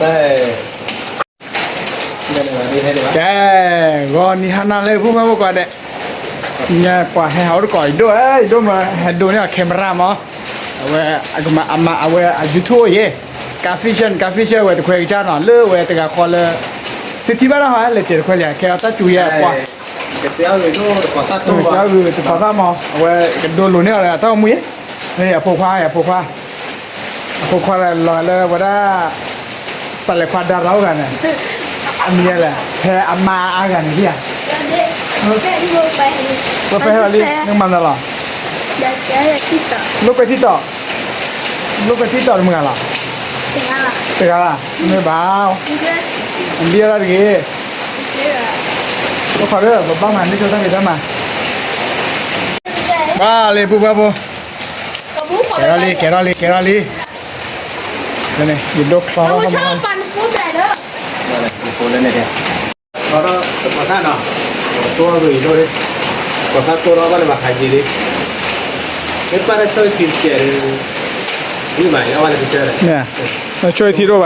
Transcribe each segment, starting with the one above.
ကဲ, ဂီၤနံၤဟါနၤလၢ ပုၢ်ဝဲၢ်ဖိကိးဂၤဒဲး, ညါပှၤဟဲဟးအိၣ်တကိး ယဒိၣ်ဧၢ, ယဒိၣ်မး ဟဲဒိးန့ၢ်အီၤ camera မး, အဝဲ အကမၤ အမၤ အဝဲအ YouTube အိၣ်ယဲ, ကါ fish ကါ fish ဝဲတခွဲကစၢ်နီၤ လၢဝဲတဂၤဃီလၢ သုထံၣ်ဘၣ်လၢဟီ လဲၤစဲးတခွဲလံ ခဲအီၤတၢ်စူၤယဲပှၤ ကဲအဂုၤတကီၤသၣ်မး အဝဲကဒိလိာ်န့ၢ်အီၤဒီးတၢ်အိၣ်မူယဲ, အဖိခွါ အဖိခွါ, အဖိခွါလီၤလၢဝဲဒၣ် စးလဲၤခွါဒါရၤအိၣ်ဂၤန့ၣ်, အမံၤလဲၣ် ဖဲအမါအါဂၤန့ၣ်ဧါ, ပဖဲဟဲလံ နကမၤနၤလီၤ, လိာ်ကွဲထံတီၤ, လိာ်ကွဲထံတီၤတမုၢ်ဂၤလီၤ, တဂၤလီၤ, မ့ၢ်ဘၣ်, အဘံၣ်အီၤတၢ်တဂ့ၤ, အိၣ်ခိးဒီး ပဘၣ်မၤန့ၢ်ကၠိတၢ်ဖံးတၢ်မၤ, ဘၣ်လံ ပုၢ်ဝဲၢ်ဖိ, ကဲထီၣ်လံ ကဲထီၣ်လံ ကဲထီၣ်လံ, ယဒိချီထီၣ် တကိးသၣ်နီၤ, တိၢ်ဂ့ၤဒိၣ်လံ, ကိးသၣ်တိၢ်ထီၣ်ဘၣ်လၢဘၣ်ခးယံၤလံ, မ့ၢ်ဘၣ် ဆိၣ်ထံတ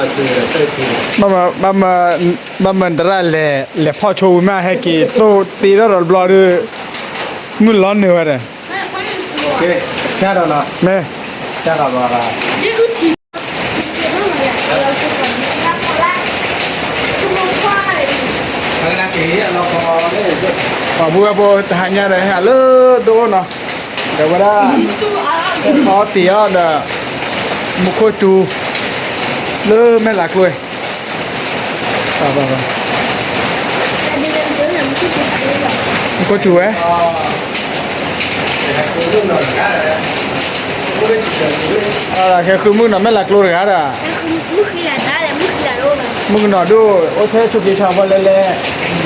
အိၣ်ဘၣ်, ဘၣ်မၤ ဘၣ်မၤတရၣ်လဲၤ လဲၤဖီၣ်ဆိဝံၤမး ဟဲက့ၤတိၢ်တ့ထီၣ်ဒီးတဘျီဒီး မုၢ်လီၤနုာ်ဝဲဒီး, မ့ၢ် ပှၤပုၢ်ဝဲၢ်ဖိတဟါညါဒီး ဟဲလၢဒိအိၣ်နီၤ, ဒီးဝဲဒၣ် အီတ့ၢ်အီၤဒီး မူခိၣ်စူၤ လၢမဲာ်လးကျိ မူခိၣ်စူၤဝဲ, ဟဲဃုမုၢ်နီၤ မဲာ်လးကျိတဂၤဒီး, မုၣ်ကနီၤဒိၣ် အိၣ်ထဲဆိးက့ဆါဘီလဲၤလဲၤ,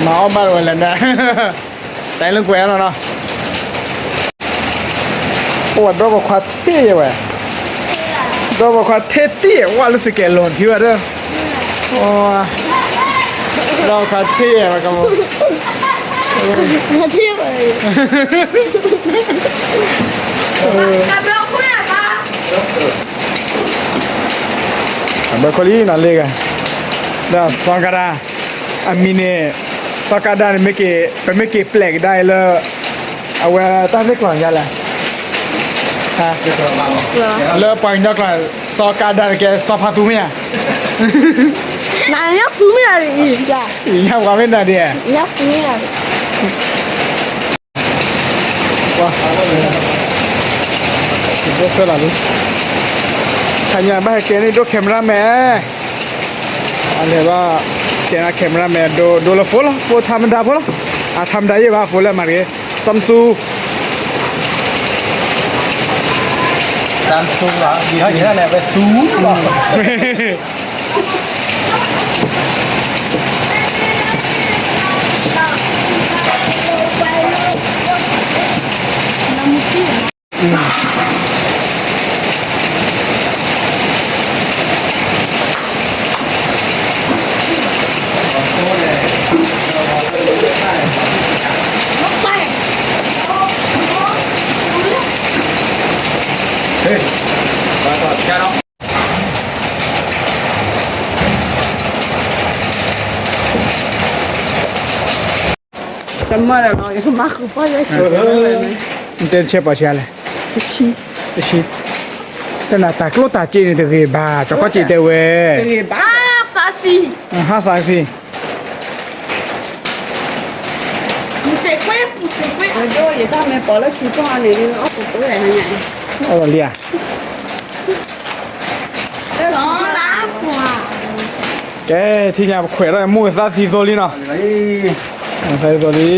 မၤအီၣ်ဘၣ်ဝဲလဲၣ်နၤ, တၢ်လၢကွဲးနီၤနီၤ, အိၣ်ဝဲဒီးပိာ်ခွါထဲယဲဝဲ, ဒီးပိာ်ခွါထဲတ့ၢ် ဝဲလၢစကဲးလိာ်ထံဝဲဒီး, ဒီးပိာ်ခွါထဲယဲဝဲကမီၤ, အဘၢခိၣ်လံနီၤလ့ဂၤ, ဒီးစီၤကဒါ, အမံၤန့ၣ် စီၤကဒါန့ၣ် ပမ့ၢ်က့ၤပျဲကဒါအံၤလၢ အဝဲတၢ်သ့ၣ်ကျီၤယါလဲၣ်, လၢပှၤကညီကျိာ် စီၤကဒါတကဲ စီၤဖါသူမ့ၢ်ဧါ, နညါသူမ့ၢ်ဧါ, ညါပှၤမ့ၢ်နၤဒ်, ညါသူမ့ၢ်ဧါ ဒိၣ်ဖဲလီၤလံ, ခါညါဘၣ်ဟဲကဲန့ၣ်ဒိၣ် camera man, အလဲၤဘၣ်ကဲနၤ camera man ဒိၣ်လၢ phone လီၤ, phone ထါမဒါဖိလီၤ, အထါမဒါယဲၢ်ဘၣ် phone လၢမၤတဂ့ၤ, Samsung, Samsung လီၤ, ယဟဲန့ၣ် ပဲ သူ လီၤ တမၢလီၤနီၤ ယကမၤဃုာ်ပှၢ်ယဲၢ်ဆံ, နတဲတဆဲပှဲၤဆံလဲၣ်, တဆံ, တဆံ, တနၤတၢ်ကျိၣ်တၢ်စ့န့ၣ်တဂ့ၤဘၣ် ကၠီၤခီၣ်စ့တဲဝဲ, တဂ့ၤဘၣ်, ဟါစးဆံ, ဟါစးဆံ, ပူၤစ့ကွ့, ပူၤစ့ကွ့, ယတၢ်မ့ၢ်ပိာ်လၢခံပီၢ်န့ၣ် အီၣ်ပူၤပူၤဝဲဟါညါ, အီၣ်လီၤလံဧါ ကဲ ထံၣ်ညါပခွဲးထီၣ်မုၢ်သၣ်သံသိလံနီၤ, သၣ်သံသိလံ,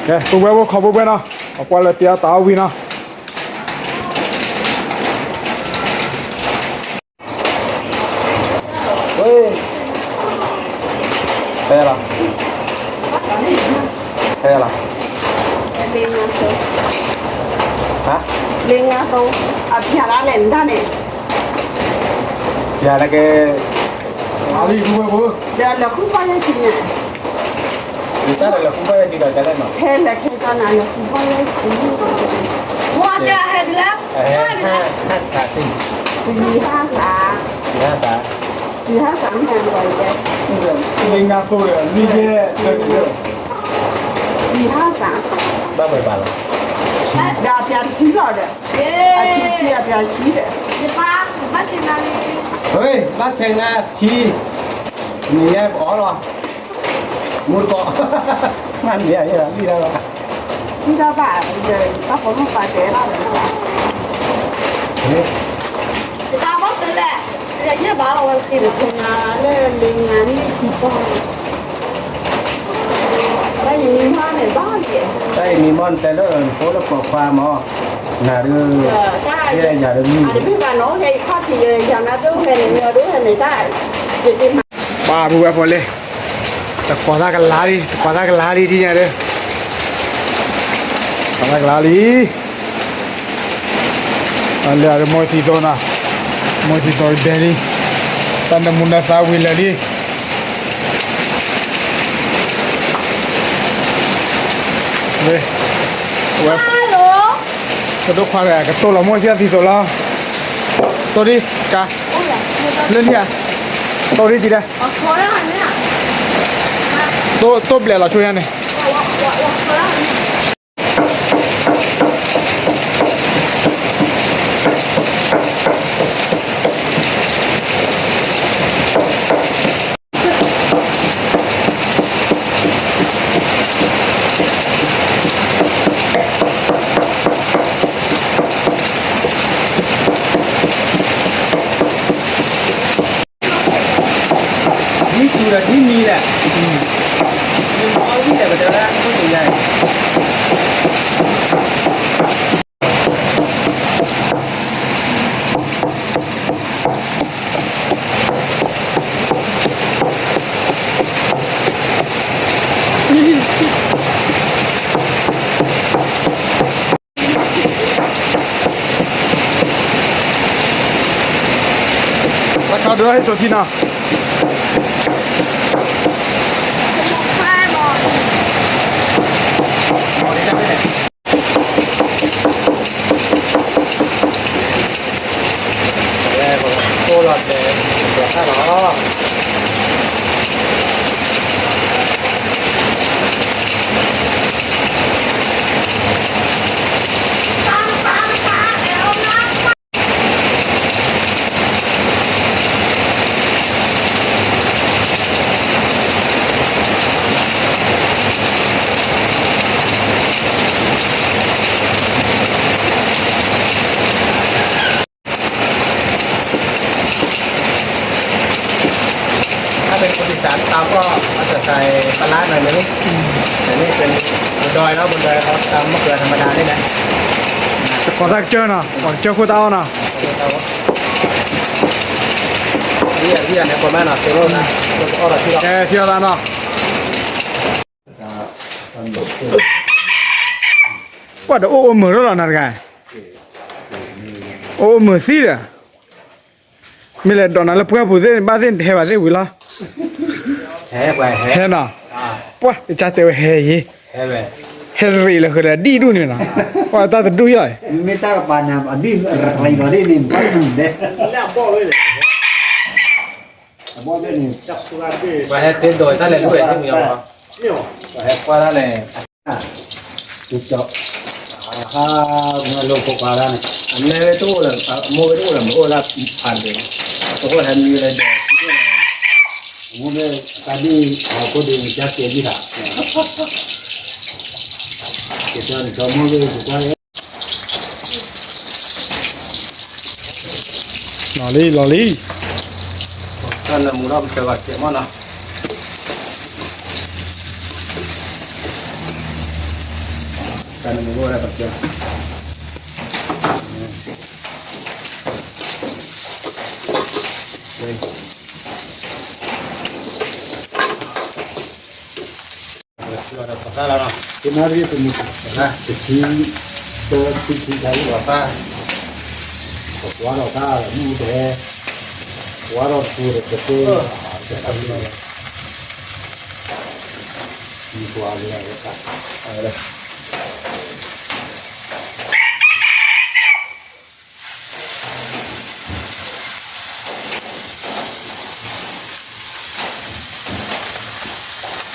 ကဲ ပုၢ်ဝဲၢ်ဖိ ခီပုၢ်ဝဲၢ်နီၤ, ပကွၢ်လၢတ့အီၣ်တၢ်အီၣ်ဝံၤနီၤ ဖဲလီၤ, ဖဲလီၤ, ဟါ, လ့ငါသိ, အဖျါလၢလဲၣ်နတၢ်န့ၣ်, ဖျါလၢကဲ, ဒီးလၢခုၣ်ဖးယဲၢ်ဆံညါ, လၢ တၢ်လၢလၢဃူဘၣ်ယဲၢ်ဆံဒီးတၢ်လဲၣ်နီၤ, ဟဲလၢခဲကနၤလၢဃူဘၣ်ယဲၢ်ဆံ, ဟဲဟးစးစံ, ဟးစး, ဟးစး, ဟးစးမ့ၢ်, လ့ငါသိဒီး လွံၢ်ယဲၢ်တၢ်န့ၣ်လၢ, ဟးစး, ဘၣ်ပှဲၤဘၣ်လီၤ, ဒီးအပျးတဆံလီၤဒီး, အပျးတဆံဒီး, ဘၣ်ဆဲးနၤ, ဘၣ်ဆဲးနၤထံ, နံၤညါပအီၣ်လီၤ မူတကိး, မ့ၢ်မ့ၢ်ယဲလံတၢ်ဘၣ်, လံတၢ်ဘၣ်, ဘၣ်ဃိမုၢ်ပှၤတဲလီၤ, တၢ်ဘၣ်တဲလဲၣ်, ယဘၣ်လီၤဝဲက့ၤလၢနၤလၢလ့ငါန့ၣ်ခံပီၢ်, တၢ်အံၤမံမီၢ်န့ၣ်ဘၣ်လံ, တၢ်အံၤမံမီၢ်နတဲလၢ ဖိလၢပိာ်ခွါမီၢ်, နၤဒုး, ယၤဒုးမံ, တဘၣ်ဘၣ်နီၤ ဟဲခီၣ်ထံးယၤနၤဒုးဟဲန့ၣ် မ့ၢ်အဒိဟဲန့ၣ်တၢ်, ပှၤပုၢ်ဝဲၢ်ဖိလ့, တကိးသၣ်ကလါလံ, တကိးသၣ်ကလါလံ ထံၣ်ညါဒီး, တကိးသၣ်ကလါလံ, အလၢအရၢမိၢ်သံသိနီၤ, မိၢ်သံသိဒဲလံ, တၢ်နၢမူနၢသါဝံၤလၢာ်လံ, ဝဲ, ပဒိၣ်ခွါတဂၤ ကတိၢ်လီၤမိၢ်သံသံသိလီၤ, တိၢ်ဒံး, ကါ, လၢနံၣ်ဧါ, တိၢ်ဒံးတံၢ်ဒဲ, တိၢ်ပျဲလီၤဆိညါန့ၣ် ဒ်သူၣ်ဒီးဒ်မံဒီး, မ့ၢ်အီၣ်ဝံၣ်ဒီး ပတဲဝဲဒၣ်ခိၣ်နူာ်ညါအံၤ တၢ်ခါဒုးဟဲစိာ်ထံနီၤ. ถ้าเป็นคนอีสานตำก็เอาแต่ใส่ปลาร้าหน่อยนึง แต่นี่เป็นบนดอยเนาะ บนดอยเราตำมะเขือธรรมดานี่แหละ တကိးသၣ်ကစၢၢ်နီၤ, ကိးကစၢၢ်ခိၣ်တၢ်အီၣ်နီၤ. ကဲ ထံၣ်အီၣ်သးနီၤ. ပှၤဒီးအိၣ်အိၣ်မုာ်ထီၣ်လီၤနၤတဂၤ, အိၣ်အိၣ်မုာ်သံဒီး, မ့ၢ်လဲၤဒိးနၤလၢပှၢ်ပူၤသ့ၣ် ဘၣ်သ့ၣ်နတဟဲဘၣ်သ့ၣ်ဝံၤလီၤ. ဟဲနီၤ, ပှၤကစၢ်တဲဝဲဟဲယံၤ, ဟဲရ့းလၢဃုာ်ဒီးဒံၣ်ဒူၣ်န့ၣ်နီၤ, ပှၤတၢ်တဒူၣ်ယီၤ, မ့ၢ်တၢ်ကပၤန့ၣ် အဒံၣ်ရ့းလီၤဒ်န့ၣ် ဘၣ်မုာ်ဒဲး ပှၤဟဲသ့ဒိးတၢ်လဲၤဒိၣ်ဝဲသ့ၣ်မံၤလီၤ, ပှၤဟဲကွၢ်တၢ်လဲၤ, ဟါ, မ့ၢ်လိၣ်ဖိခွါတၢ်န့ၣ်, အမဲဝဲတအိၣ်လၢၤ, အမိၢ်ဝဲတအိၣ်လၢၤ မ့ၢ်အိၣ်လၢဖးဒိၣ်, အဃိဟဲမံဝဲဒီး, အမိၢ်ဝဲ, တၢ်ဒ်, အခိၣ်ဒ်န့ၣ် ကၢ်ကဲဒ်တၢ်, ကဲဒ်န့ၣ် ကမိၢ်ဝဲ, လီၤလံ လီၤလံ, တၢ်နၢမူထီၣ်ပစၢၤဘၣ်ကဲမီၢ်နီၤ, တၢ်နၢမူထီၣ်ပစၢၤ ပသၣ်လီၤနီၤ, တနၣ်ရံၣ်တမံၤ, တဆံ, တဆံတၢ်အံၤပသၣ်, ပကွၢ်ဒီးတၢ်မုၢ်တဟဲ, ကွၢ်ဒီးထူဒီးတသ့, တၢ်လီၤလီၤ.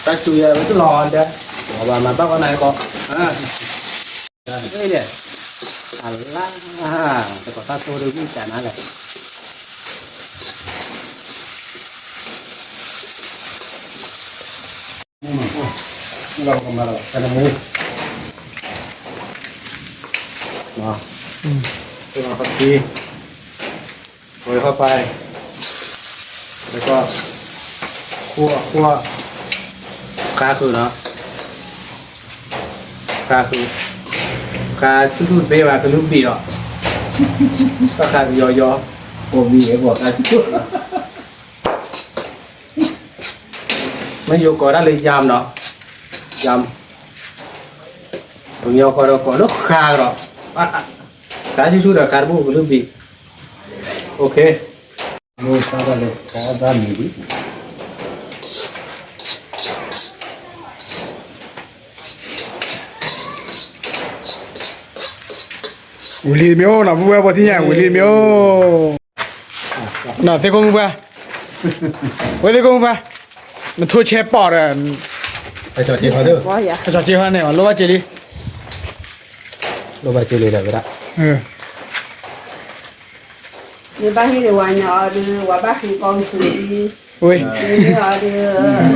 တၢ်စူၤယၤဝဲတလီၤဒီး, ပှၤဘၣ်မၤဘၣ်ကီးနၤကီး, အၢ, အလါ, တကီၢ်သၣ်သိတဂံၢ်တၢ်နၤလဲၣ်. လီၤကမၤလီၤ ကနမူ, လီၤ, လီၤပက့ၤ, ဝဲဟီပာ်, လီၤကီး, ဃိ, ဃိ, ဃါဃုာ်နီၤ, ဃါဃုာ်, ဃါဆူၣ်ဆူၣ်တဘ့ၣ်ဘၣ် ကလုၢ်ဘံၣ်လီၤ, ဘၣ်ဃါကယီယီ, ကိးဘံၣ်အဲၣ်ကိးဃါဆူၣ်ဆူၣ် မ့ၢ်ယိၤကိးဒၣ်လၢယၢမ်နီၤ, ယၢမ်, ပှၤကညီကိးဒီးကိးလၢဃါဒီး, ဃါဆူၣ်ဆူၣ်ဒီးဃါတဘိၣ်ကလုၢ်ဘံၣ်, အိၣ်ခ့, ဝံၤလံတမ့ၢ်အိၣ်နီၤ ပုၢ်ဝဲၢ်ဖိထံၣ်ညါ ဝံၤလံတမ့ၢ်အိၣ်, နီၤသ့ၣ်ခိၣ်မုၣ်ပှၢ်, ဝဲသ့ၣ်ခိၣ်မုၣ်ပှၢ်, နထိၣ်ဆဲပီာ်ဒီး, ကစီၤက့ဟီန့ၣ် လိၣ်ဘၣ်က့ၤလံ, လိၣ်ဘၣ်က့ၤလံဒီးဝဲဒၣ်, မ့ၢ်ဘၣ်ဟ့ၣ်ဒံးဝဲညီအီၤဒုး ဝဲဘၣ်ဃ့ကီၢ်ကစူၤလံ, ဝဲ, မ့ၢ်အီၤဒုး,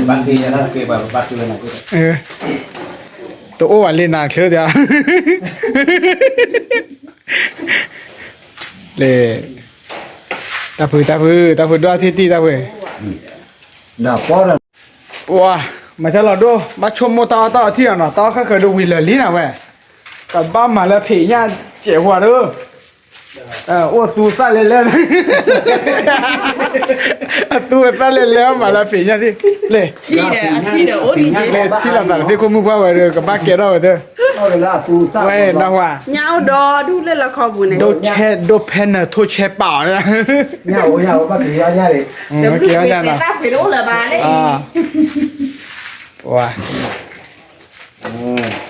ဘၣ်ဃ့ယၤလၢက့ၤပှၤဘၣ်ဃ့ဝဲနၤ, တအိၣ်ဘၣ်လ့နၤချၢဒၣ်, လဲၤ, တၢ်ဖုတၢ်ဖု တၢ်ဖုဒွၣ်ထံၣ်တံၢ်တၢ်ဖု, ပှၤ, မၤထဲလီၤဒိၣ် ဘၣ်ဆိကမိၣ်တၢ်အီၣ်တၢ်အီထံၣ်အီၤနီၤ တၢ်အီၣ်ခါဃၢၤဒုးဝံၤလၢာ်လံနၤဝဲ, ကဘၣ်မၤလၢဖံးညၣ်စဲးဝါဒီး အိၣ်သူသၣ်လဲၤလဲၤ, အသူအသၣ်လဲၤလဲၤမၤလၢဖံးညၣ်သ့ၣ်, လဲၤ, လဲၤထံၣ်လီၤသးသ့ၣ်ခိၣ်မုၣ်ပှၢ်ဝဲဒီး ကဘၣ်ကဲထီၣ်ဝဲသ့ၣ်, ဝဲနဝၤ, ညၣ်အိၣ်ဒီဒူၣ်လၢလီခီပူၤန့ၣ်, ဒိၣ်ဆဲဒိၣ်ဖဲနထိၣ်ဆဲပာ်အီၤ, က့ၤအီၣ်ညၣ်န့ၣ်,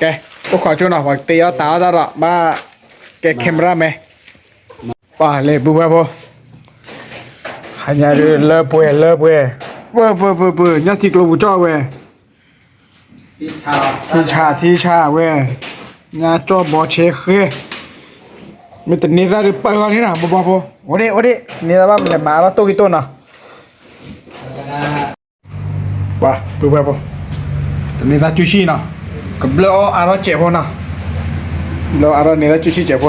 ကဲ, အိၣ်ခိးကၠိနီၤ ပှၤတ့အီၣ်တၢ်အီၣ်တၢ်ဒီး ဘၣ်ကဲ camera man, ပှၤလဲၤပုၢ်ဝဲၢ်ဖိ, ဟါညါဒုးလၢပှဲၤလၢပှဲၤ, ပၢၢ်ပၢၢ်ပၢၢ်ပၢၢ် ညၣ်ထံကျိပူၤကၠီၣ်ဝဲ, ထံဆါထံဆါဝဲ, ညၣ်ကၠီၣ်ဘီဆဲဃဲ, မ့ၢ်တန့ၤသၣ်ဒုးပၢၢ်ဂီၢ်န့ၣ်နီၤ ဘီဘီဖိ, အိၣ်ဒ့ၣ်အိၣ်ဒ့ၣ် တန့ၤသၣ်ဘၣ်လဲၤမၤအါထီၣ်တိၢ်က့ၤတိၢ်နီၤ ပှၤပုၢ်ဝဲၢ်ဖိ, တန့ၤသၣ်ကူၣ်ဆံၣ်နီၤ, ကဘျၢအီၣ်အါထီၣ်စဲးဖိနီၤ, ဘျၢအါထီၣ်န့ၤသၣ်ကူၣ်ဆံၣ်စဲးဖိ,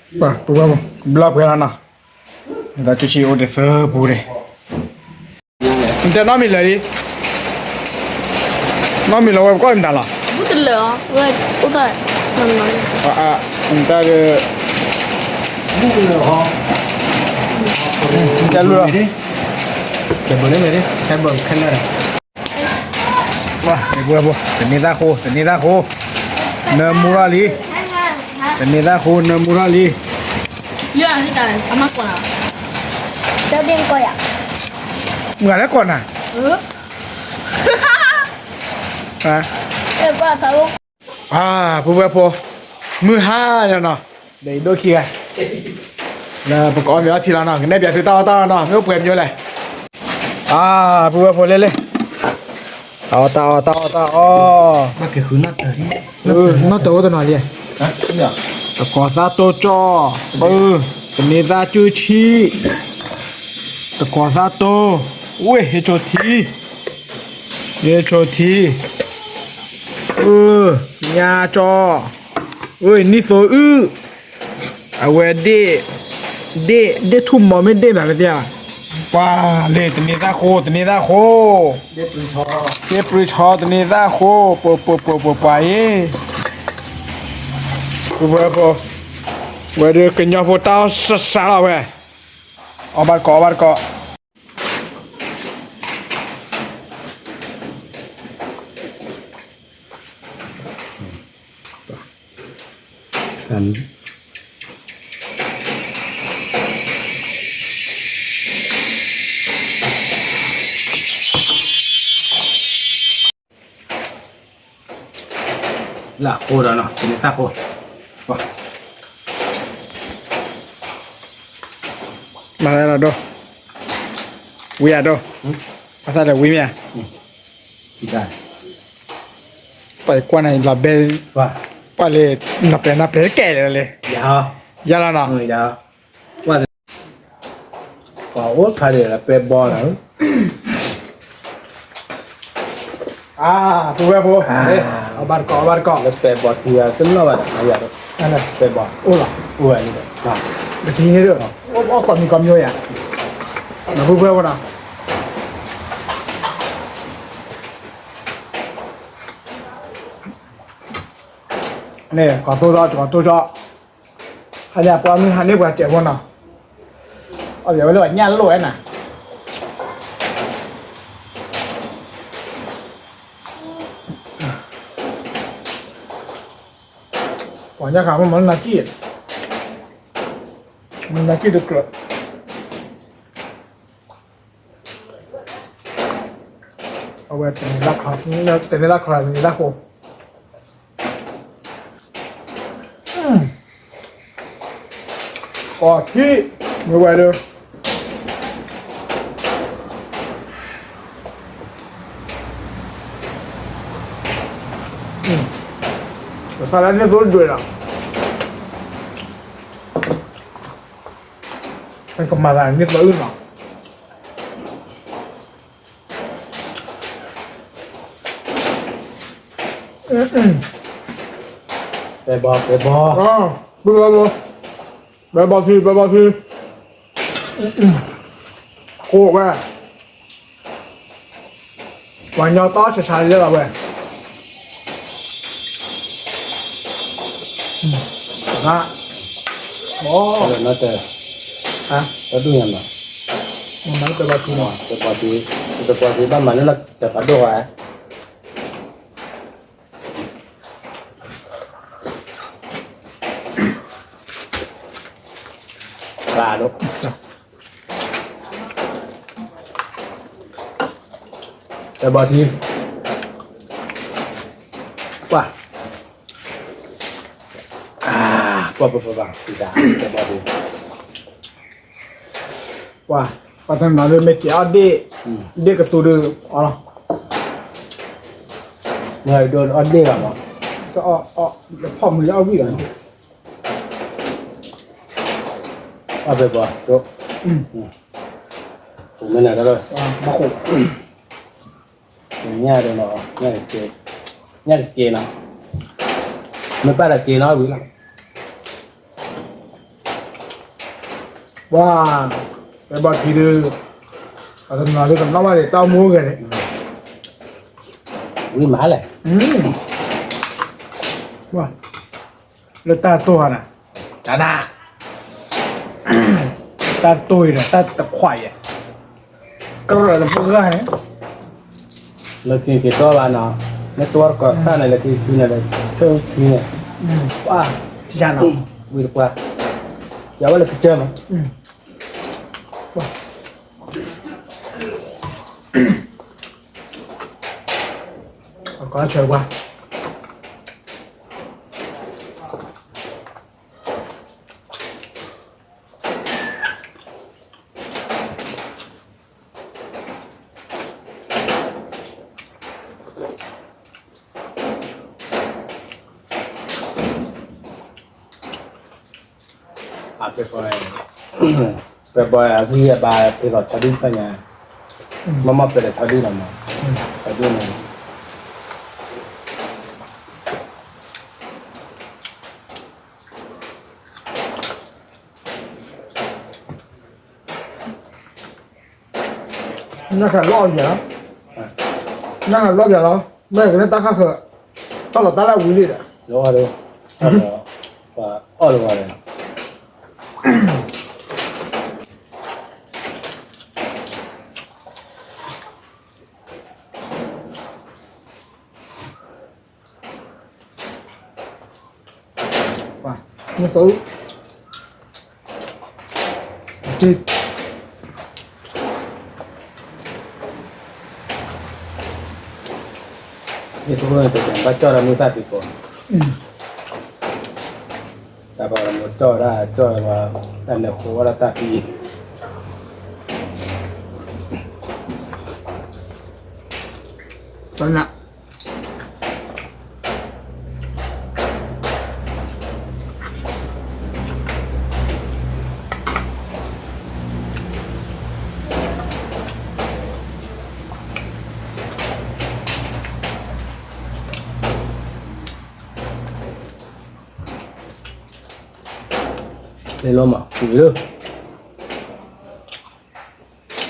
ပှၤပုၢ်ဝဲၢ်ဖိ, ဘျၢပှဲၤလီၤနီၤ, န့ၤသၣ်ကူၣ်ဆံၣ်အိၣ်ဒံးသၢပူၤန့ၣ် နတဲနီတမံၤလၢာ်လံ, နီတမံၤလၢာ်ဝဲပကီၢ်မတၤလီၤ, တၢ်, နတၢ်, တၢ်လူလီၤ, ခဲဘၢခဲလၢာ်, တန့ၤသၣ်ဃိ, တန့ၤသၣ်ဃိ, နၢမူထီၣ်လံ, တန့ၤသၣ်ဃိ နၢမူထီၣ်လံ. မုၢ်ဂၤလၢကိးနၤ, ပုၢ်ဝဲၢ်ဖိ, မုၢ်ဟါညါနီၤ, ဒီးအံၤဒိၣ်ခံဂၤ, လၢပကအီၣ်မ့ၤအီထံလီၤနီၤ, ကနဲၣ်ပၠးသုတၢ်အီၣ်တၢ်အီနီၤ, မ့ၢ်အိၣ်ပှဲၤမ့ၢ်လဲၣ်. အါ, ပုၢ်ဝဲၢ်ဖိလဲၣ်လဲၣ်, တၢ်အီၣ်တၢ်အီ တၢ်အီၣ်တၢ်အီ, နီၣ်တၢၤအိၣ်တနီၤလံ, တကိးသၣ်တိကၠီၣ်, တန့ၤသၣ်ကူၣ်ဆံၣ်, တကိးသၣ်တိ, ဝ့ၢ်ဟ့ၣ်ဆိထံ, ဟ့ၣ်ဆိထံ, ညါကၠီၣ်, ဝ့ၢ်နံၣ်သိအုၣ်, အဝဲဒ့ၣ်, ဒ့ၣ်, ဒ့ၣ်ထူၣ်မီၤမ့ၢ်ဒ့ၣ်မးလၢသ့ဧါ, ပှၤလဲၤ တန့ၤသၣ်ဃိ တန့ၤသၣ်ဃိ, ဒ့ၣ်ပျုၤဆီ တန့ၤသၣ်ဃိ, ပှၤပှၤပှၤပှၤပှၤအံၤ, ပုၢ်ဝဲၢ်ဖိ, ဝဲဒၣ်ကညီဖိတၢ်အီၣ်စှၤစှၤလီၤဝဲ, အီၣ်ဘၣ်တကိး အီၣ်ဘၣ်တကိး. လၢအဃိဒီးနီၤ တနံၤသၣ်ဃိ, မၤသးလီၤဒိၣ်, ဝံၤအဒိၣ်, မၤသးလၢဝံၤမ့ၢ်ဧါ, ပှၤကွၢ်နၤလီၤဘဲ, ပှၤလၢ နီၢ်ပျဲၤနီၢ်ပျဲၤတကဲလၢာ်လၢ, ယၤလီၤနီၤ, ပှၤအိၣ်ခါဒံးလၢပဲဘီလီၤ, အါ, ဖိဝဲဖိ, အဘၣ်တကိး အဘၣ်တကိး, လၢပဲဘီထံဂၤတလီၢ်ဘၣ်ဒီး မၤယၤဒီး, ပဲဘီ, အိၣ်လီၤ, အိၣ်ဝဲလံဒီး, တထံၣ်န့ၣ်ဒီး, အိၣ်ကိးမံၤကိးမံၤယၤ, နဖိဝဲဖိနီၤ, န့ၣ် ကိးတိၢ်ဒီး ကိးတိၢ်ဒီး, ဟါညါပှၤမုၢ်ဟါန့ၢ်ပှၤစဲးဖိနီၤ, အဝဲလၢပှၤညၣ်လိၣ်ဝဲနၤ, ပှၤညၣ်ဃာ်မ့ၢ်မၤလၢနၤကံၣ်, နၤကံၣ်တကြၢး အဝဲတနံၤလၢခီ, တနံၤလၢခီ တနံၤလၢဃိ, ကီၢ်ထံ, မ့ၢ်ဝဲဒီး, ကစၢ်လၢန့ၣ်သိဒွဲၣ်လီၤ, ကမၤသးန့ၣ်သိအုၣ်နီၤ. ပဲဘီ, ပဲဘီ, ပဲဘီ, ပဲဘီထံ, ပဲဘီထံ, ကိးဝဲ, ပှၤညီတီဆးဆးလၢအဝဲ, တၢ်, တၢ်ဒူၣ်ညါနီၤ, ပဲဘီထံ, ပဲဘီထံဘၣ်မၤန့ၢ်လီၤတၢ်ဖးဒိၣ်ဝဲ ပာ်ဒိၣ်, တဘီထံ, ပှၤ, ပှၤ, ပှၤ, ပှၤ, တဘီထံ, ပှၤ, ပှၤတနီၤလၢမ့ၢ်ကဲအီၣ်ဒ့ၣ်, ဒ့ၣ်ကတူၤဒီးအီၤလီၤ, မ့ၢ်ဒိးအီၣ်ဒ့ၣ်ဘၣ်မး, တအီၣ်, ဖီၣ်မုာ်လၢအီၣ်ဝံၣ်လီၤ, အီၣ်ဖဲပှၤ, မ့ၢ်နၤတၢ်လီၤ, ဘၣ်ဃိး, ညၣ်ဒီးနီၤ, ညၣ်ကကဲ, ညၣ်ကကဲနီၤ, မ့ၢ်ပၢ်ဒီးကဲနီၤဝံၤလီၤ. ပှၤ, ပဲဘီထံဒီး, ပှၤတနီၤလၢကနီၣ်ဘၣ်န့ၣ် တၢ်အိၣ်မူအိၣ်ဂဲၤန့ၣ်, ဝံၤမးလဲၣ်, လၢတၢ်တိၢ်ဟါနၤ, တၢ်နၤ, တၢ်တိၢ်အံၤဒီး တၢ်တခွးယဲၢ်, ကရၢၢ်တဖုဂၤန့ၣ် လၢခံက့ၤတီဘၣ်နီၤ, မ့ၢ်တဝီတကိးသၣ်န့ၣ် လၢခံဆူန့ၣ်ဒီး ဆၢခံန့ၣ်, ပှၤ, ထံၣ်ယၤနီၤ, ဝံၤတပှၢ်, ယဝဲလၢကစၢၢ်မး, ကီၢ်ဆၢပှၤ ပဲဘီအဂံၢ်အဘါဖဲလီၤဆီဒံၣ်တဖၣ်ညါ, မ့ၢ်မ့ၢ်ပဲဒီးဆီဒံၣ်လီၤမး, ဆီဒံၣ်န့ၣ် နၢ်ခးလီၢ်ပျဲလီၤ, နၢ်ခးလီၢ်ပျဲလီၤ, မ့ၢ်ကန့ၣ်တၢ်ခါဃၢၤ, တၢ်လီၤတၢ်လၢဝံၤလံဒီး, လီၤဒီး, အီၣ်လီၤဝဲဒီး မ့ၢ်သိ, မ့ၢ်သိတကဲဘၣ်ကၠီၣ်ဒီးမုၢ်သၣ်သံကိး, တၢ်ပှၤမိၢ်ကၠီၣ်ဒၣ်ကၠီၣ်လၢ တၢ်နၢၤဃိဝဲဒၣ်တၢ်ဖံး တနၢ် လဲၤလီၤမး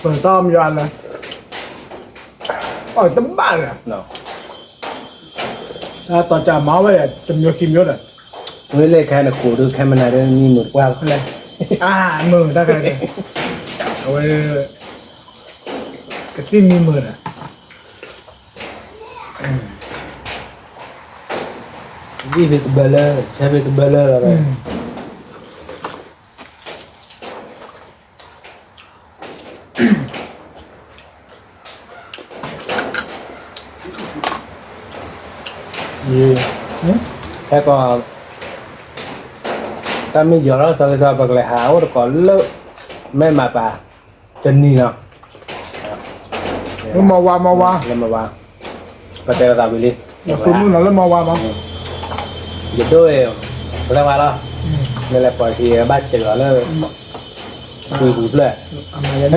ကွံာ်လၢ ပၢၤတၢ်မယါလဲၣ်, အတဘၣ်လဲၣ်, တၢ်တီၤကမၤဝဲ တမျိုးခံမျိုးဒီး, ဝဲလဲၤခဲနကိးဒုး ခဲမနၤဒုး မံမုာ်တပှၢ်လဲၣ်, အါ မုာ်တၢ်ခဲန့ၣ်, အဝဲ ကသံၣ်မံမုာ်ဒီး ဝံၣ်ဖဲကဘၢလၢ ဆဲဖဲကဘၢလၢလီၤ, ဟဲကီး တၢ်မ့ၢ်ယီၤထီၣ်စီၤကစီၤ ပကလဲၤဟးအိၣ်တကိးလၢ မဲၢ်မၤပၤ တနံၤလီၤ, လၢမီဝါ မီဝါ လၢမီဝါ, ပတဲလီၤသးဝံၤလံ, ယဃုမုၢ်နီၤလၢမီဝါမး, ယဒိၣ်အံၤ ပလဲၤဝါလီၤ, မ့ၢ်လဲၤပှၤက့ၤဘၣ်စၢၤလီၤလၢ ပှ့ၤပူၤဖျၢၣ်,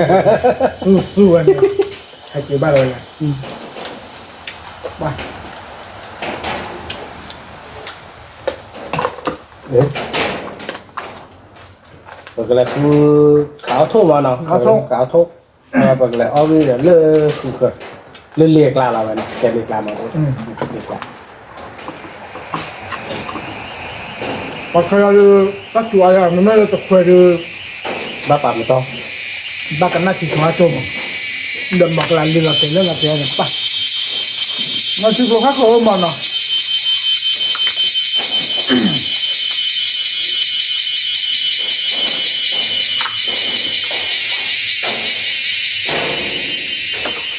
ဆူဆူဝဲန့ၣ်, ဟဲက့ၤဘၣ်လီၤဝဲလဲၣ်, ဘၣ် ပကလဲၤဃု ခးအီၣ်ထိၣ်မးနီၤ, ခးအီၣ်ထိၣ်, ပကလဲၤအီၣ်ဂံၢ်ဒီးလၢဃုဃၢၤ, လၢလ့ၣ်အကျါလီၤဝဲန့ၣ်, ကဲလ့ၣ်ကျါမး, ပှၤခွဲးလီၤဒုး တၢ်စူၤအါယၤ မ့မ့ၢ်လၢတခွဲးဒုး ဘၣ်ပာ်မတီၢ်, ဘၣ်ကနၣ်ထံဆိအါကၠိမး, ဒီးမၤကလၤလံလီၤတဲာ်လၢလီၤတဲာ်န့ၣ်ပၢ်, မၤထံကျိခါခိၣ်အိၣ်မးနီၤ.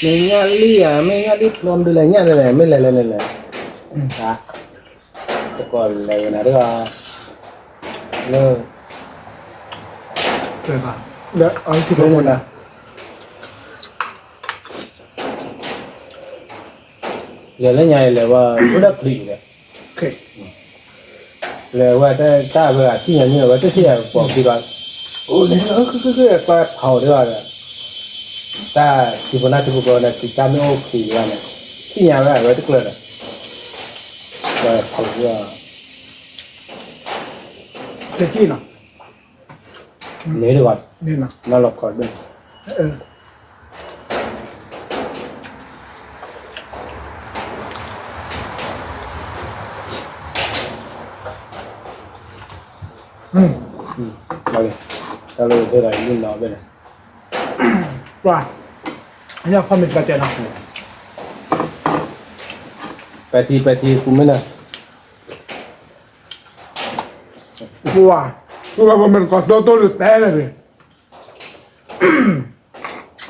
မ့ၢ်ညၣ်လံဧါ, မ့ၢ်ညၣ်လံဖျိမဒုလဲၣ်, ညၣ်လဲၣ်လဲၣ်, မ့ၢ်လဲၤလဲၤလဲၣ်လဲၣ်, တကိးလဲၤဝဲနၤဒ်, လၢ လၢ လဲၤလၢညါအံၤလဲၤဝဲ အိၣ်ဒၣ်ဖျံးလဲၣ်, လဲၤဝဲတၢ်ဝဲဂၤထံၣ်ညါန့ၣ် အဝဲတထံၣ်ယၤပိာ်ခံဘၣ်, အိၣ်န့ၣ် ပှၤဖီၣ်ဒၣ်ဒီး တၢ်ထံဖိနၢ်ထံဖိကီၢ်န့ၣ် ထံတၢ်မ့ၢ်အိၣ်ဖျံးဘၣ်န့ၣ် ထံၣ်ညါဝဲအဝဲတကျၢၤဒီး ပှၤဖီၣ်ဒၣ် တထံၣ်နီၤ, မ့ၢ်တဘၣ်, နီၢ်လီၤခီၣ်ဘၣ် တၢ်လၢဝဲသ့ၣ်ဒီး ယုၢ်နီၤဘၣ်န့ၣ်, ပှၤ ညၣ်ဖီမ့ၢ်တဘၣ်တဲနီၤ, ပဲာ်ထံ ပဲာ်ထံ ကူမ့ၢ်နၤ, ပှၤ ကူဘၣ်ဖီမ့ၢ်တကိးတိတိဒုးတဲန့ၣ်,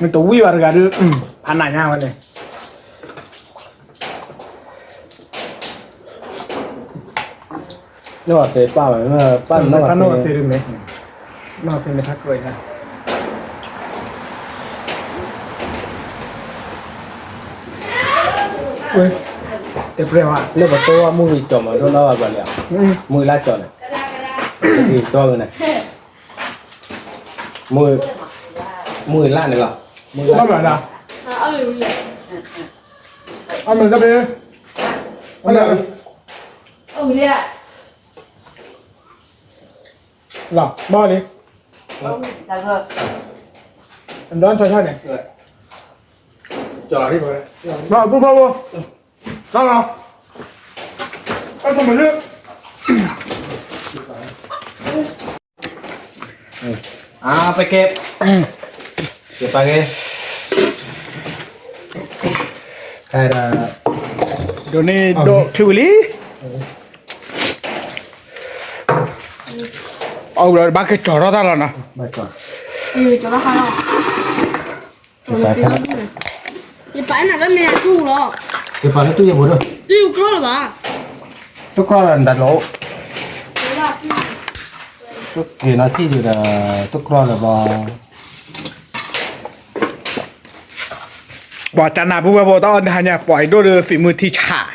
နတဝံၣ်ဘၣ်တဂၤဒုး ဖးနးညါဝဲန့ၣ်, နီၢ်သ့ပၢ်ဝဲ, ပၢ်နီၢ်သ့, နီၢ်သ့န့ၣ်ဖးကြၢးညါ, တပြဲၢ်ဝဲ လၢပတိၢ်ဝဲမုၢ်ဂံၢ်ကၠီမး ဒိၣ်နီၢ်ဘၣ်ပှၤလၢ, မုၢ်ဂံၢ်လၢကၠီန့ၣ်, က့ၤကၠီဝဲန့ၣ် မုၢ်, မုၢ်လၢ်န့ၣ်လီၤ, မုၢ်လၢ်, အမ့ၢ်တၢ်ဖဲ, လီၤ, ဘၣ်လံ, ဒီးဆီဆီန့ၣ်, လီၤ, ပူဖီဖိ, လီၤလီၤ, အဆိမလၢ အါ ပကဲ, ကဲပာ်ကဲ, ဒိးန့ၢ်ဒိးထုဝံၤလံ, အဝဲဘၣ်ကကၠီၤထီၣ်တၢ်လီၤနီၤ, ကၠီၤထီၣ်, ယပာ်နၤလၢမဲာ်အတူၢ်လီၤ, ယပာ်လၢတူၢ်ယပူၤဒီး, တူၢ်ယကျိလၢၤဘၣ်. တကြၢးလၢနတၢ်လီၤ, တက့ၤနီၤထံၣ်ဒီး တကြၢးလၢၤဘၣ်, ပှၤတၢ်နၢ်ပူၤဝဲဖိတၢ်အီၣ်တဟါညါ ပှၤအံၤဒိၣ်ဒီးသံးမုၢ်ထံဆး,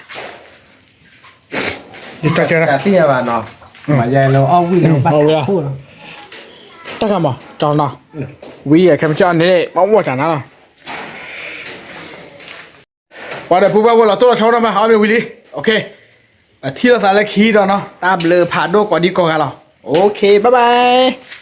တၢ်သံၣ်ယၤဘၣ်နီၤ, မၤယဲလၢအီၣ်ဝံၣ်လၢဘၣ်ခိၣ်လီၤ, တၢ်ကမၤကၠီနီၤ, ဝံၣ်ယဲခဲမကၠီန့ၣ် ပှၤအိၣ်တၢ်နၤလီၤ. ပှၤဒီးပူၤဘၣ်ဝဲလီၤတိၢ်လီၤဆီဒိၣ်မး အီၣ်မ့ၢ်ဝံၤလံ, ပထံၣ်လိာ်သးလၢခံဒီးနီၤ, တၢ်ဘျုးဖးဒိၣ်ကိးဒံကိးဂၤလီၤ, OK bye bye.